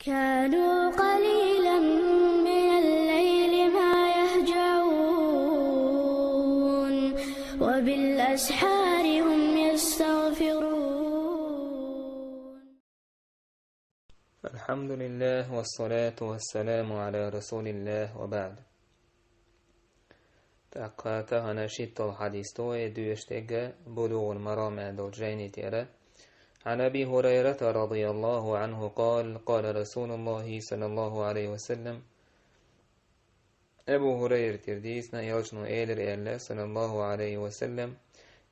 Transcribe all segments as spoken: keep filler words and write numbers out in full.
كانوا قليلا من الليل ما يهجعون، وبالأسحار هم يستغفرون. الحمد لله والصلاة والسلام على رسول الله وبعد. ТӀаккха тахана шиттал хьадис ду вай дуьйцуш дерг, Булугъул Марам аьлла долчу жайни тӀера. عن أبي هريرة رضي الله عنه قال: قال رسول الله صلى الله عليه وسلم. Абу Хурайратера дийцина, элчано элира аьлла, саллаллаху Ӏалайхи ва саллам: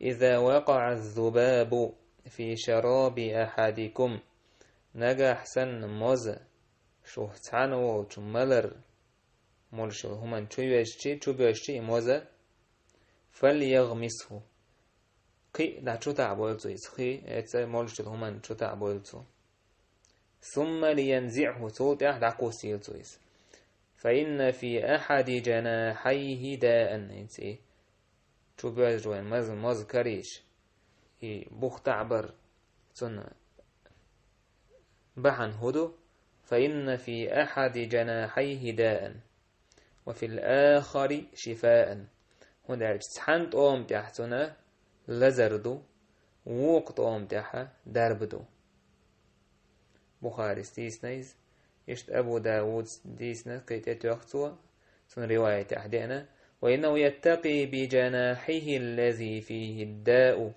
إذا وقع الذباب في شراب أحدكم, нагахь санна моза шух цхьана волчу малар, молуш йолу хӀуманна чу везчи, чу боьжчи и моза, فليغمسه, кхин а дӀа чу таӀабойла цо иза, кхин а эца молуш йолу хӀуманна чу таӀабойла цо. ثم لينزعه, цул тӀаьхьа дӀакхуссийла цо иза. فإن في أحد جناحيه داء, хӀинца и чу боьжча вайн маза, моза карийча, и бух таӀабар цунна бахьана хӀун ду? فإن في أحد جناحيه داء وفي الآخر شفاء. ХӀунда аьлча цхьана тӀома тӀехь цунна лазар ду, вукху тӀома тӀехь дарба ду. Бухарис дийцина иза, иштта Абу Давудс дийцина, кхин тӀетоьхна цо, цуьнан риваятехь деана: وإنه يتقي بجناحه الذي فيه الداء.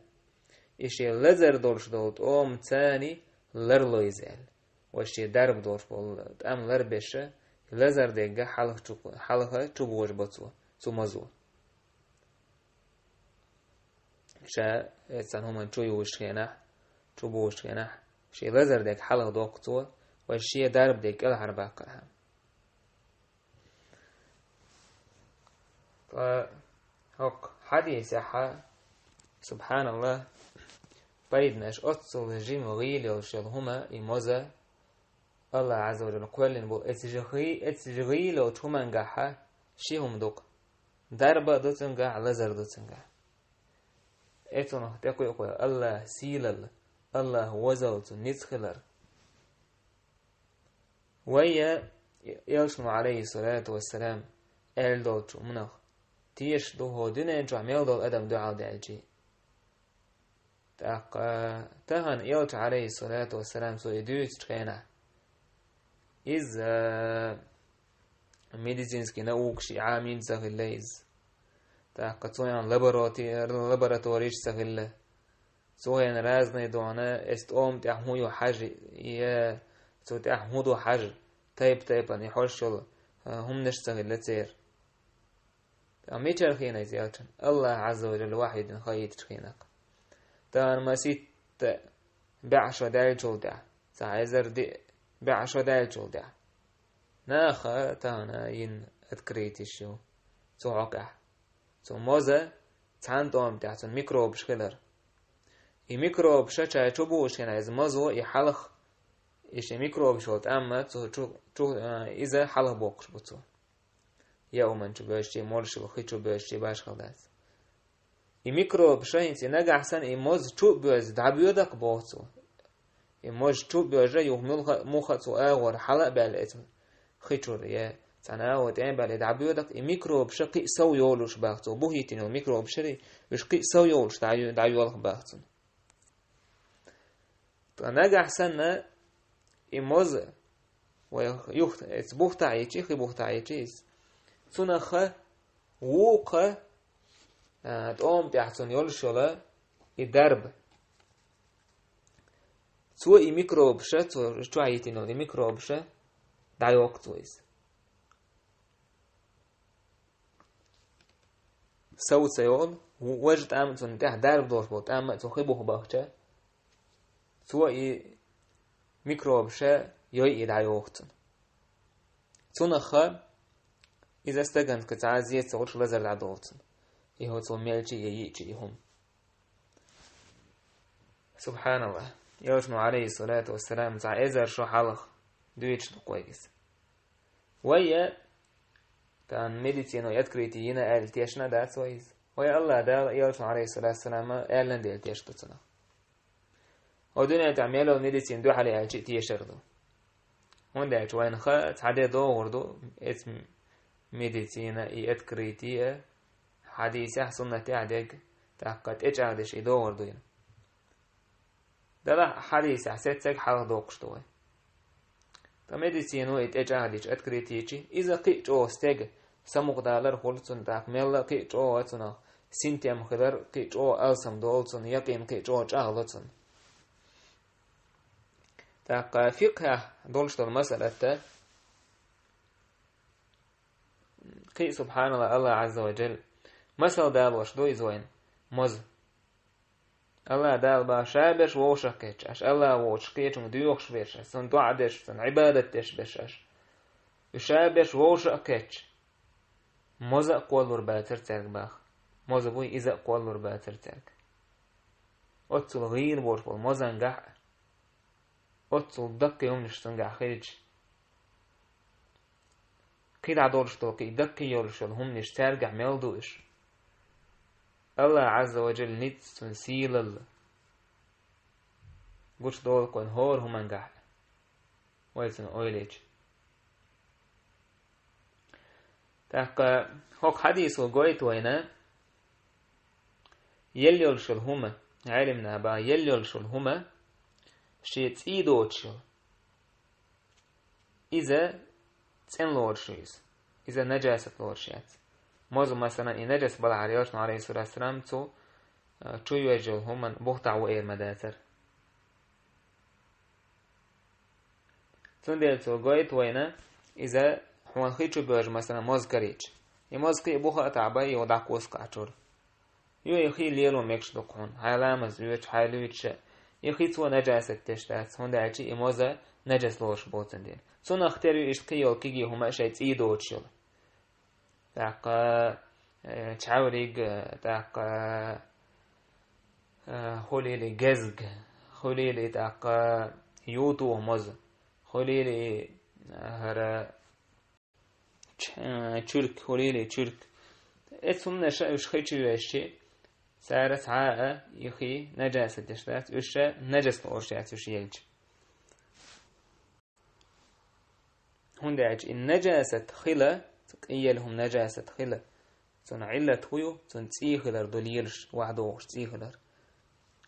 И шен лазар долуш долу тӀома царна ларло иза аьлла. Вай шен дарба долуш болу тӀам ларбеша, лазар дегга хьалха чу, хьалха чу божабо цо, цу мазо. Ша эццан хӀуманна чу юхуш хенахь, чу божуш хенахь, шен лазар дегга хьалха доккху цо, вай шен дарба дегга кӀелхьарбаккхархьама. Ткъа хӀокху хьадисехь, субхьаналлахӀ, пайданаш оццул жима гӀийла йолуш йолу хӀума и моза, АллахӀ Ӏазза ва Жалла кхоьллина болу эццул жима гӀий-, эццул жима гӀийла йолчу хӀумангахь ши хӀума ду-кх. Дарба а ду цуьнгахь, лазар а ду цуьнгахь. Эцунах тӀекхуьу-кх вай АллахӀан сийлалла, АллахӀан возалла, цуьнан ницкъ хилар. Вай а, элчано, Ӏалайхиссалату вассалам, аьлла долчу хӀуманах тешаш ду хӀокху дуьнен чохь мел долу адам дуьхьал даьлчи. ТӀаккха тахана элча, Ӏалайхиссалату вассалам, цо и дуьйцучу хенахь, иза медицинский наукаш Ӏамийна ца хилла иза. ТӀаккха цо ян лабороти-, лабораториш ца хилла. Цо ян разный дона, эс тӀома тӀехь хӀун ю хьажа, я цу тӀехь хӀун ду хьажа, тайп-тайпана и хьожуш йолу, а, хӀуманаш ца хилла церан. Ткъа мичара хиъна иза элчана? АллахӀ Ӏазза ва Жалла вахьйу дина хаийтачу хенахь. Тахана маситта бӀе шо даьллачул тӀаьхьа, цхьа эзар диъ бӀе шо даьллачул тӀаьхьа, наха тахана йина открытиш ю цу хьокъехь. Цу моза цхьана тӀома тӀехь цуьнан микробаш хилар. И микробаш ша чу божуш хенахь, иза мозо и хьалха, и шен микробаш йолу тӀам цу чу, чу, а, иза хьалха боккхуш бу цо. Я хӀуманна чу боьжчи, молуш йолу хи чу боьжчи, башхалла дац. И микробаш хӀинца и нагахь санна и моза чу а боьзна дӀабоьду-кх, боху цо. И моза чу а боьжна, юха муьлха-, муха а цу агӀор хьала а баьлла эцу хи чуьра, я цхьана агӀор тӀе а баьлла, и дӀабоьду-кх, и микробаш кхин а сов йолуш баха цо. Бухийтина йолу микробаш, уьш кхин а сов йолуш дӀа-, дӀайоьлху баха цунна. Ткъа нагахь санна и моза, вай юха эцу бух тӀе йичи, хи бух тӀе йичи иза, цунах вукху, а, тӀома тӀехь цунна йолуш йолу и дарба. Цо и микробаш, цо чохь йитина йолу и микробаш дӀайоккху цо иза. Сов ца йолу, важа тӀам а цунна тӀехь, дарба долуш болу тӀам а цу хи бух бахча, цо и микробаш йой и дӀайоху цунна. Цунах иза стагана цхьа а зе ца гӀуш лазар дӀадолу цунна. И хӀо цо мелчи я йиъчи и хӀума. СубхьаналлахӀ. Элчано, Ӏалайхиссалату вассалам, цхьа эзар шо хьалха дуьйцуш ду-кх вайга иза. Вай а, тахана медицина открытие йина аьлла тешна дац вай иза. Вай АллахӀ Дала, элчано, Ӏалайхиссалату вассалам, аьллан дела тешна ду цунах. Хьо дуьнен тӀехь мел йолу медицина дуьхьал яьлчи а тешар ду. ХӀунда аьлча вайна ха цхьа де догӀур ду, эцу медицина и открытие а, хьадисехь, суннатехь дерг, тӀаккха тӀечӀагӀдеш и догӀур ду. Делахь хьадисехь сеццаг хьалха доккхуш ду вай. Ткъа медицина и тӀечӀагӀдича, открытие чу, иза кхин а чӀогӀа стеган самукъадалар хуьлу цунна, тӀаккха мелла а кхин а чӀогӀа цунах синтем хилар кхин а чӀогӀа алсам долу цунна, якъин кхин а чӀогӀа чӀагӀло цунна. ТӀаккха фикъхьехь долуш долу масалатта, кхин а, субхьаналла, Аллах Ӏазза ва Джалла масал далош ду иза вайна, моза. Аллах Дала бах, ша берш вовшах кхетча, аша Аллах воцуш кхечунга доьхуш берш, аша Цунна доӀа деш, Цунна Ӏибадат деш берш аша. Уьш ша берш вовшах кхетча, моза а кхоллур бацара цаьрга бах. Моза буй, иза а кхоллур бацара цаьрга. Оццул гӀийла бош болу мозангахь а, оццул даккхий хӀуманаш цунгахь хилча, кхидӀа долуш долу кхин даккхий йолуш йолу хӀуманаш цаьргахь мел ду уьш. Аллах Ӏазза ва Джалла ницкъ, Цунна сийлалла гучудолу кхуьнан хӀора хӀумангахь а, вай цунна ойла йича. ТӀаккха хӀокху хьадисо гойту вайна, елла йолуш йолу хӀума, Ӏелимнаха бах, елла йолуш йолу хӀума шен цӀий доцуш йолу. Иза цӀена лоруш ю иза. Иза нажасат лоруш яц. Моза, масалан, и нажас балахьара, Элчано, Ӏалайхиссалату вассалам, цу, а, чу йоьжна йолу хӀуманна бухтахь ву эр ма дацара. Цундела цо гойту вайна, иза хьуна хи чу боьжна, масалан, моза карийча. И моза кхин а буха а тахь бай, юха дӀакхуссу кхачуьра. Ю и хи лело мегаш ду-кх хьуна, хьайн ламаз оьцуш, хьайн луьйчуш а. И хи цо нажасат деш дац, хӀунда аьлча и моза нажас лоруш боцун дела. Цунах тера ю иштта кхин йолу кегий хӀума а шайн цӀий доцуш йолу. ТӀаккха, э, чхьаьвриг, э, тӀаккха, э, хуьлийла гезг, хуьлийла тӀаккха ютуха моза, хуьлийла, э, хӀара Ч-, э, чуьрк, хуьлийла чуьрк. Эцу хӀуманаша уьш хи чу йоьжча, цара цхьа а и хи нажасат деш дац, уьш нажас лоруш яц уьш елча. ХӀунда аьлча и нажасат хила, кхин елла хӀума нажасат хила, цуьнан Ӏиллат хӀун ю, цуьнан цӀий хилар ду лелаш, вахдохуш цӀий хилар.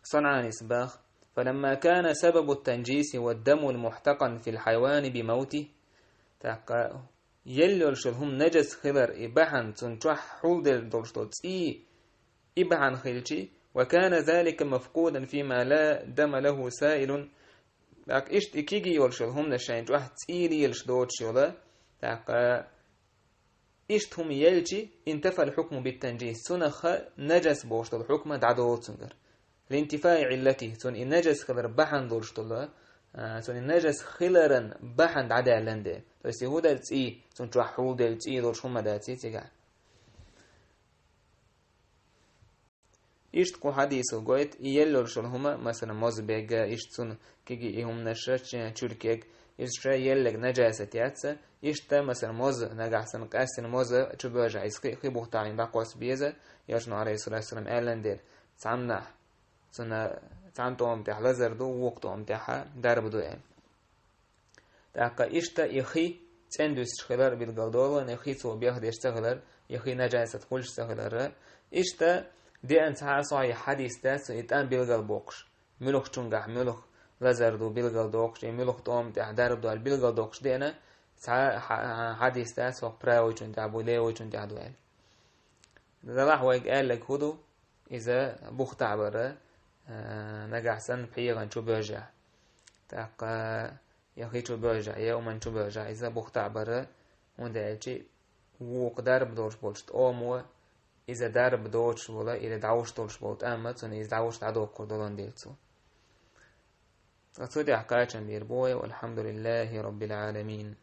СанӀанис бах: «فلما كان سبب التنجيس هو الدم المحتقن في الحيوان بموته». ТӀаккха елла йолуш йолу хӀума нажас хилар и бахьана цунна чохь хьулделла долуш долу цӀий, и бахьана хилчи, «وكان ذلك مفقودا فيما لا دم له سائل». ТӀаккха иштта и кегий йолуш йолу хӀуманаш шайна чохь цӀий лелаш доцуш йолу, тӀаккха иштта хӀума елчи, «انتفى الحكم بالتنجيس», цунах нажас бохуш долу хьукма дӀадолу цуьнгара. «لانتفاء علته», цунна и нажас хилар бахьана долуш долу, а, цунна и нажас хиларан бахьана дӀадаьллан де. То есть и хӀун дара цӀий, цунна чохь хьулделла цӀий долуш хӀума ма даций цигахь. Иштта кху хьадисо гойту, и елла йолуш йолу хӀума, масалан, моза бега, иштта цунна кегий и хӀуманаш, ч-, чуьрк ега, иза ша елларг нажасат яц, иштта, масалан, моза, нагахь санна къаьстина моза чу боьжахь, иза хи, хи бухтахь дӀакхосса беза, Элчано, Ӏалайхиссалату вассалам, аьллан дела, цхьаннахь, цунна цхьана тӀома тӀехь лазар ду, вукху тӀома тӀехь дарба ду аьлла. ТӀаккха иштта и хи цӀена дуьсуш хилар билгал долу, и хи цо бехдеш ца хилар, и хи нажасат хуьлуш ца хилар. Иштта деана цхьа а сохьихь хьадис дац, и тӀам билгал боккхуш. Муьлххачуьнгахь муьлха лазар ду билгал доккхуш, и муьлха тӀома тӀехь дарба ду аьлла билгал доккхуш деана, цхьа а хьа-, хьадис дац, хӀокху правойчун тӀехь бу, левойчун тӀехь ду аьлла. Делахь вайга аьлларг хӀун ду? Иза бухтахь бара, а, нагахь санна пхьегӀан чу боьжахь. ТӀаккха я хи чу боьжахь, я уман чу боьжахь, иза бухтахь бара, хӀунда аьлча вукху дарба долуш болчу тӀомо, иза дарба доцуш волу или дӀовш долуш болу тӀамма, цунна иза дӀовш дӀадоккхур долун дела цо. Ткъа цу тӀехь кхачам бийр бу вай, والحمد لله رب العالمين.